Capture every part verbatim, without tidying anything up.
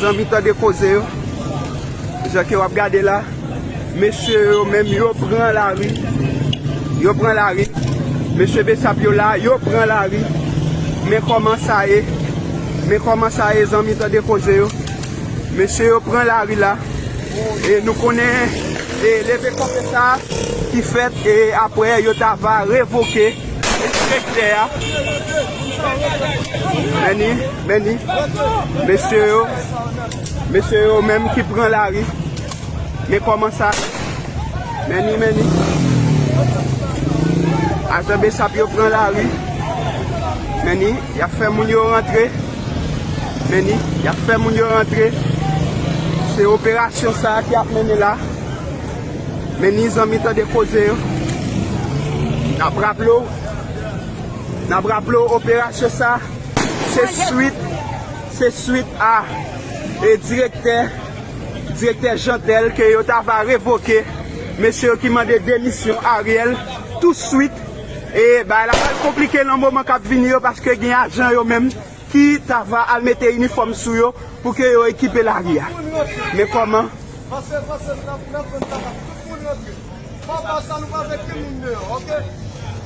Zanmi, tande koze yo. Jan ke w ap gade la, mesye yo menm yo pran lari. Yo pran lari. Mesye Besap yo la, yo pran lari. Men kòman sa ye. Men kòman sa ye, zanmi, tande koze yo. Mesye yo pran lari la. E nou konnen, e leve kanpe sa ki fèt, e apre yo ta va revoke direktè a. Men ni, men ni. Mesye yo, mesye yo menm ki pran lari. Men kòman sa. Men ni, men ni. Ajan Besap yo pran lari. Men ni, y ap fè moun yo rantre. Men ni, y ap fè moun yo rantre. Se operasyon sa a ki ap mennen la. Men ni, zanmi, tande koze yo. N ap raple w, n ap raple w operasyon sa, se swit, se swit a, e direktè, direktè Jeantel ke yo ta va revoke mesye yo ki mande demisyon Ariel tou swit. E bagay la pral konplike nan moman k ap vini yo, paske gen ajan yo menm ki ta va al mete inifòm sou yo pou ke yo ekipe lari a. Men kòman? Pase, pase, n ap, n ap rann lakay. Tout moun rantre. Fò pa sa, nou pa vle kenn moun deyò, oke?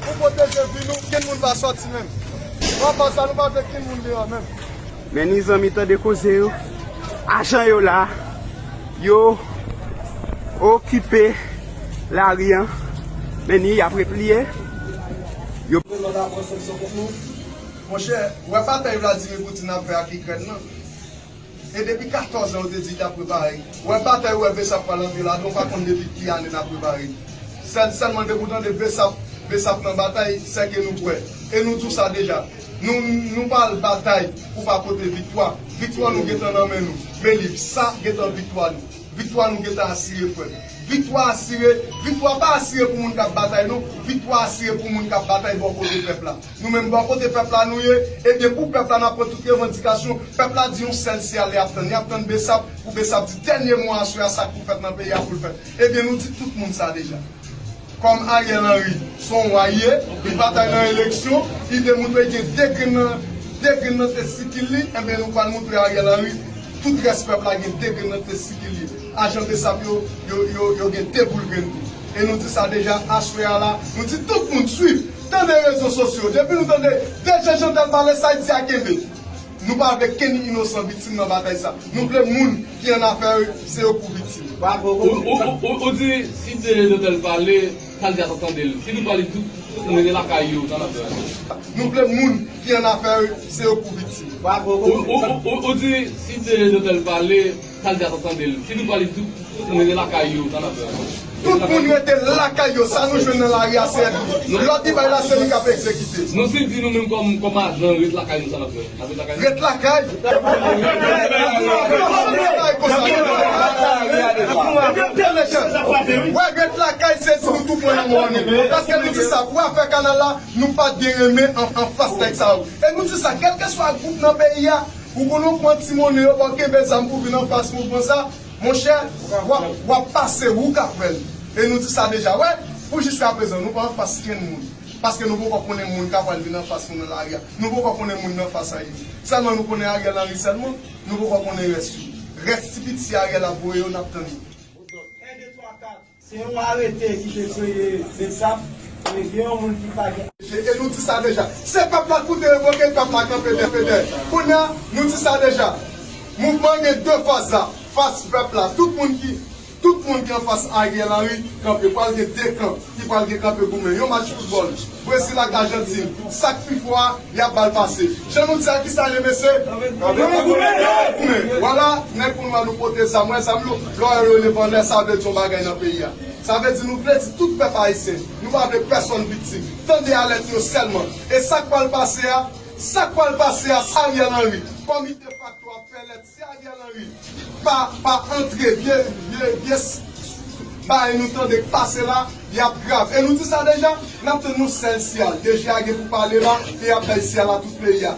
Pou pwoteje vi nou, kenn moun pa sòti menm. Fò pa sa, nou pa vle kenn moun deyò menm. Men ni, zanmi, tande koze yo. Ajan yo la, yo okipe lari an. Men ni, y ap repliye. Yo. Lòt ap pran sanksyon kont nou. Monchè, wè batay Vladimir Putin ap fè ak Ikrèn nan. E depi katòz an, yo te di y t ap prepare. Wè batay, wè Besap pral antre ladan, w pa konn depi ki ane n ap prepare. Sèl, sèlman depi w tande Besap, Besap nan batay, sèke nou prè. E nou di w sa deja. Nou, nou pa al batay pou pa pote viktwa. Viktwa nou gentan nan men nou. Men li sa gentan viktwa nou. Viktwa nou gentan asire, frè. Viktwa asire, viktwa pa asire pou moun k ap batay, non. Viktwa asire pou moun k ap batay bò kote pèp la. Nou menm, bò kote pèp la nou ye, ebyen, pou pèp la, n ap pran tout revandikasyon. Pèp la di yon sèl siyal y ap tann. Y ap tann Besap, pou Besap di dènye mo aswè a, sa k pou fèt nan peyi a pou l fèt. Ebyen, nou di tout moun sa deja. Kòm Ariel Henry se yon wa li ye, li pa t al nan eleksyon, li te moutre gen de grenn nan, de grenn nan testikil li, ebyen, nou pral moutre Ariel Henry tout rès pèp la gen de grenn nan testikil li. Ajan Besap yo, yo, yo, yo gen de boul grenn tou. E nou di sa deja, aswè a la, nou di tout moun swiv, tande rezo sosyo. Depi nou tande D G Jeantel pale, sa y di a kenbe. Nou pa vle kenn inosan viktim nan batay sa. Nou vle moun ki annafè yo, se yo k pou viktim. Ou, ou, ou, ou, ou di, si D G Jeantel pale, sa l di a t ap tande l. Si nou pale, tout, tout moun rete lakay yo, sa n ap fè. Nou vle moun ki annafè yo, se yo k pou viktim. Ou, ou, ou, ou, ou di, si D G Jeantel pale, sa l di a t ap tande l. Si nou pale, tout, tout moun rete lakay yo, sa n ap fè. Tout moun rete lakay yo, sa nou jwenn nan lari a, se lòd li bay la, se li k ap egzekite. Nou si di nou menm kòm, kòm ajan, ret lakay nou, sa n ap fè. N ap ret lakay nou. Ret lakay. Wè, ret lakay, se di nou tou pran nan mòn. Paske nou di sa, pou afè kanal la, nou pa t gen renmen an, anfas nèg sa yo. E nou di sa, kèlkeswa gwoup nan peyi a, ou konnen w pran ti monnen yo, ba w kenbe zam pou vin anfas mouvman sa, monchè, w ap, w ap pase, ou k ap wè l. E nou di sa deja, wè, pou jiskaprezan, nou pa anfas kenn moun. Paske nou poko konnen moun k ap pral vin anfas nou nan lari a. Nou poko konnen moun nan fas a ye. Sèlman nou konnen Ariel Henry sèlman, nou poko konnen rès yo. Rès ti piti Ariel ap voye yo, n ap tann yo. Se yon arete ki te kreye Besap, e gen yon moun ki pa gen. E nou di sa deja. Se pèp la k pou te revoke, pèp la kanpe dèyè, dèyè. Kounye a, nou di sa deja. Mouvman gen de faz la. Faz pèp la. Tout moun ki, tout moun ki anfas Ariel Henry kanpe. Pral gen de kan ki pral gen kanpe goumen. Yon match foutbòl. Brezil ak Ajantin. Sa k pi fò a, y ap ba l pase. Jan nou di a, kisa l ye, mesye? Goumen. Vwala, nèg pou nou a, nou pote zam. Wè zam yo, lè w wè yo leve anlè, sa vle di yon bagay nan peyi a. Sa vle di nou vle di tout pèp ayisyen, nou pa vle pèsonn viktim. Tande alèt yo sèlman. E sa k pral pase a, sa k pral pase a, Ariel Henry, kòm li defakto ap fè lèt, si Ariel Henry pa, pa antre vye, vye, vye s-, s-, bagay nou tande k pase la, y ap grav. E nou di sa deja, n ap tann yon sèl siyal. D G a gen pou pale la, e y ap bay siyal a tout peyi a.